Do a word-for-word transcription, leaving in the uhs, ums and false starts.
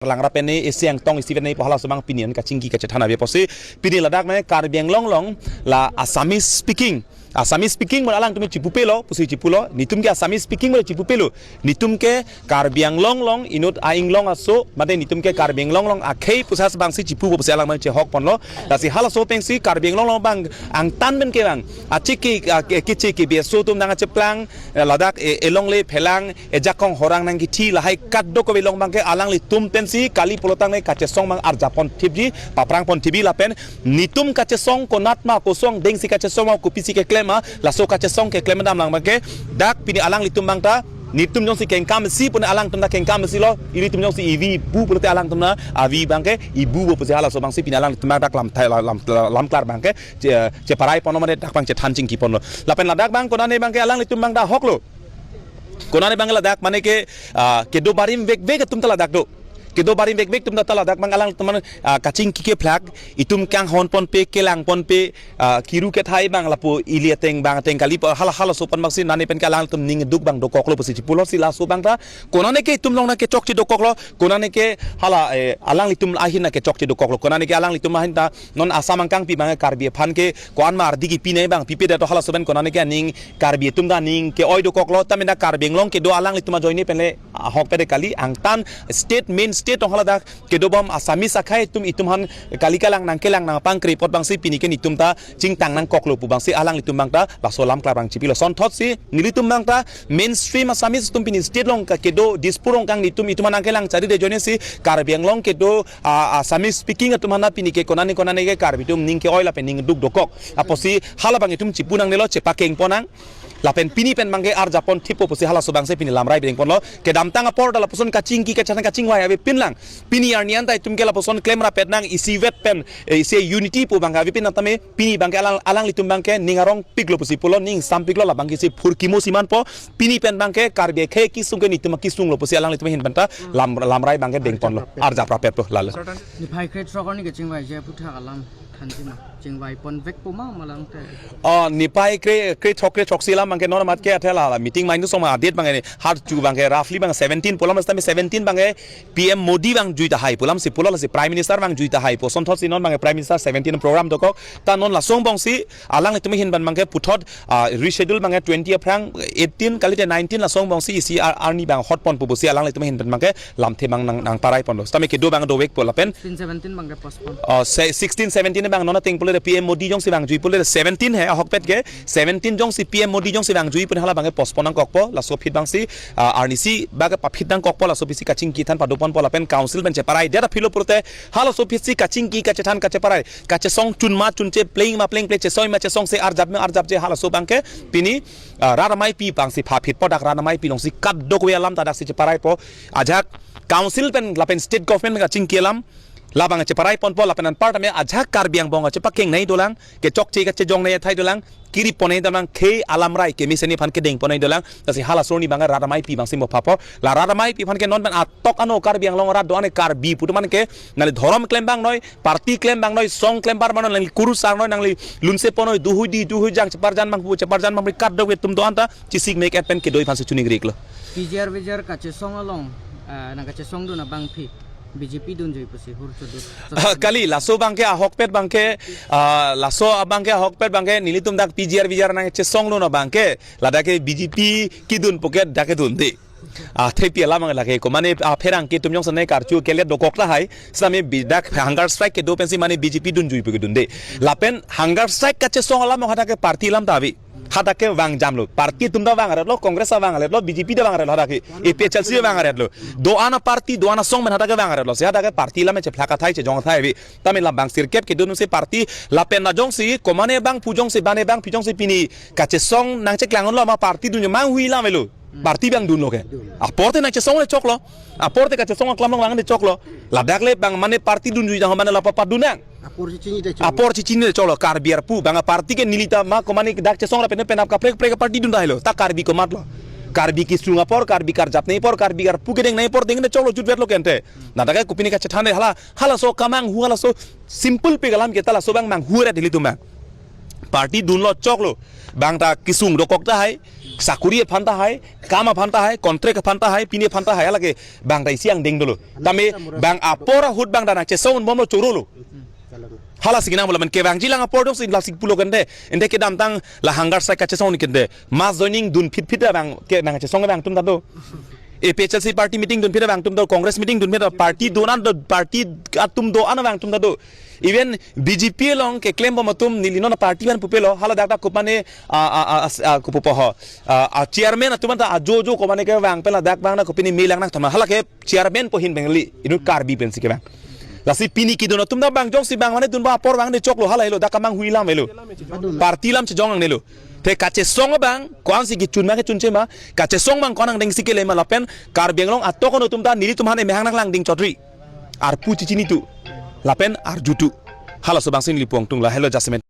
Langra pen ne isi angtong isi pen ne pu halaso abang pini an kachingki kachethan ave pusi pini ladak me Karbi Anglong along la Assamese speaking, Assamese speaking mo alangtum chipupe lo pusi chipulo, nitum ke Assamese speaking mo chipupe lo, nitum ke Karbi Anglong along inut a-Inglong aso mate nitum ke Karbi Anglong along akhei pusas abangsi chipupo pusi alang man chehok ponlo. Lasi halaso pensi Karbi Anglong along abang angtan pen ke abang achike, a, ke, kechike B S O atum nangcheplang, eh, ladak, eh, elongle phelang, ejakong horang nangkithi lahai kadokave along abangke alanglitum pensi kali pulotangte kachesong abang arjap ponthipji, paprang ponthipji lapen nitum kachesong konat ma, kosong dengsi kachesong ma, kopisi keklem ma, laso kachesong keklem dam lang abangke dak pini alanglitum abangta nitum jongsi kengkam si pune alangtum ta kengkam si lo, ilitum jongsi ivi bu pulote alangtum ta avi abangke ibu bo pusi halaso abangsi pini alanglitum dak lam thai lam, lam, lamklar abangke che, cheparai ponlo mane dak abang chethan chingki ponlo. Lapen ladak abang konane abangke alanglitum abangta hoklo. Konane abang ladak mane ke, ah, kedo barim vekvek atum ta ladak do. Kedo barim vekvek atum ta ladak abang alangtum, ah, kachingki kephlak, itum kanghon ponpe, kelang ponpe, ah, kiru kethai abang lapu ili ateng abang ateng kali pa hala halaso pen abangsi nane pen ke alangtum ning duk abang dokoklo pusi chipulo si laso abangta. Konane ke itum along nangkechokche dokoklo, konane ke hala, eh, alanglitum ahin nangkechokche dokoklo, konane ke alanglitum ahin ta non Assam angkangpi abang Karbi aphan ke ko-an ma ardi kipinei abang pipe dato halaso pen konane ke aning Karbi atum ta aning ke-oi dokoklo, tame ta Karbi Anglong kedo alanglitum ajoine penle ahokpet kali, angtan state, main state along haladak kedobom Assamese akhei atum itum aphan kali kelang nangkelang nangpangkre apot abangsi pini ke nitum ta chingtang nangkoklo pu abangsi alanglitum abangta laso lamklar abang chipilo. Sonthotsi nelitum abangta mainstream Assamese atum pini state along ka kedo Dispur along kang nitum itum aphan nangkelang chari de ajoine si Karbi Anglong kedo, ah, Assamese speaking atum aphan pini ke konane konane ke Karbi atum ning ke-oi lapen ning duk dokok. Apotsi hala abang itum chipu nangnelo, chepakeng ponnang. Lapen pini pen abangke arjap ponthipo pusi halaso abangsi pini lamrai bideng ponlo. Kedamtang apor ta lapuson kachingki kachethan kachingvai avepin lang. Pini arni anta itum ke lapuson klem rapet nang isivet pen, eh, isi unity pu abangke avepin nang tame pini abangke alang, alanglitum abangke ning arongpiklo pusi pulo, ning sampiklo, la abangke si phurkimo si manpo. Pini pen abangke Karbi akhei kesung ke nitum kesunglo pusi alanglitum ahin penta lam, lamrai abangke deng ponlo. Arjap rapet po lalo. Niphai krethrok arni kachingvaiji aphuthak alam thanji ma, chingvai ponvekpo ma malangte? Oh, niphai kre, krethrok, krethrok si alam abangke non amat ke athe la, la meeting main song ma adate abangke ne har chu abangke roughly abang seventeen pulo mas tame seventeen abangke P M Modi abang jui tahai pu alam si pulo, lasi Prime Minister abang jui tahai pu. Sonthotsi non abangke Prime Minister seventeen program dokok, ta non laso angbongsi alanglitum ahin pen abangke puthot, ah, reschedule abangke twenty aphrang eighteen kalite nineteen laso angbongsi isi ar, arni abang hot ponpo pusi alanglitum ahin pen abangke lamthe abang nang, nangparai ponlo. Tame kedo abang dovekpo lapen sixteen seventeen abangke postpone. Oh, se-, sixteen seventeen abang non ateng pulote P M Modi jongsi abang jui pulote seventeen he ahokpet ke seventeen jongsi P M Modi jongsi abang jui pun hala abangke postpone nangkokpo, laso aphi abangsi, ah, arnisi abangke paphit nangkokpo, laso aphi si kachingki than pado ponpo lapen council pen cheparai det aphilo pulote halaso aphi si kachingki kachethan kacheparai kachesong chun ma chunche, pleng ma plengple, chesoi ma chesongse, arjap ma arjapje, halaso abangke pini, ah, rat ameipi abangsi phaphitpo, dak rat ameipi alongsi kadokave alam ta daksi cheparaipo. Ajak council pen lapen state government kachingki alam labang cheparai ponpo lapen anparta me ajak Karbi angbong chepakengnei dolang, kechokche kachejongnei athai dolang, kiri ponnei dolang, khei alamrai kemesen aphan kedeng ponnei dolang. Lasi halaso arni abangke rat ameipi abangsi mo phapo. La rat ameipi aphan ke non pen atok ano Karbi Anglong arat do-an ke Karbi pu atum an ke nangli dhorom klem abang noi, party klem abang noi, song klem abang noi, nangli kurusar noi, nangli lunse ponnoi, duhui di, duhui jang, cheparjan abang pu, cheparjan abang ri kadokave atum do-an ta chisik mek et pen kedo aphansi chuning riklo. P G R V G R kachesong along, ah, nangkachesongdun abangpi B J P dunjui pusi hur chodut. Ah, kali, laso abangke ahokpet abangke, ah, laso abangke ahokpet abangke nelitum dak P G R V G R nangchesongdun abangke, ladak ke B J P kedun puke dak kedunde. Ah, thepi alam abang lake, komane, ah, pherangke atum jongsi ne karchu kelet dokok tahai, sami bi dak hunger strike kedo pensi mane B J P dunjui pu kedunde. Lapen hunger strike kachesong alam hadak ke party alam ta ave. Hadak ke vangjamlo. Party atum ta vangretlo, Congress ta vangretlo, B J P ta vangretlo hadak ke. A P H L C ta vangretlo. Do-an aparty, do-an asong pen hadak ke vangretlo. Si hadak ke party alam chephlak athai chejong athai ave. Tame labang sirkep kedun si party lapen na jongsi komane abangphu jongsi bane abangpi jongsi pini kachesong nangcheklanglo ma party dun manghui alam avelo. Party abang dunlo ke. Aporte nangchesongle choklo. Aporte kachesong aklam along vangde choklo. Ladak le abang mane party dunjui jang mane la papadun nang. Apor chichinide choklo. Apor chichinide choklo, Karbi arpu abang party ke neli ta ma komane dak chesong ra pen penap kaprek prek party dun tahai lo. Ta Karbi komatlo. Karbi kesung apor, Karbi karjapnei apor, Karbi arpu kedengnei apor dengne choklo, jutvetlo ke ante. Na dak ke kopine kachethan de hala, halaso kemanghu, halaso simple pen alam ke ta laso abang manghu ra nelitum abang. Party dunlo choklo. Bang ta kesung dokok tahai, sakuri aphan tahai, kam aphan tahai, contract aphan tahai, pini aphan tahai, halake bang ta isi angdeng dolo. Tame bang apor ahut bang ta nangchesong bomlo chorolo. Hala si kenang bola men kevangji lang apor dong si lasi pulo kente. Ente kedamtang la hangar strike kachesong ni kente. Mass joining dun phit phit abang ke nangchesong abang atum ta do. A P H L C party meeting dun phit abang atum ta do. Congress meeting dun phit abang party do-an do, party atum do-an abang atum ta do. Even B J P along keklem bom atum neli non party aphan pupelo, hala dak dak kopane, a, a, a, a, a, kopupo ho. A, a, chairman atum ta ajo jo kopane kevang pen ladak bang na kopine melang nangthoma. Halake chairman po hin Bengali, inut Karbi pensi kevang. Lasi pini kedun atum ta bang jongsi bang mane dunba apor bang de choklo, hala helo dak kamanghui alam helo. Party alam chejong nangnelo. Te kachesong abang, ko-ansi kechun ma kechunche ma, kachesong abang ko-an angdengsi kele ma lapen Karbi Anglong atok atum ta nelitum aphan emehang nanglangding chotri. Arpu chechini tu. Lapen arju tu. Halaso abangsi neli pu angtung, lahelo jasemet.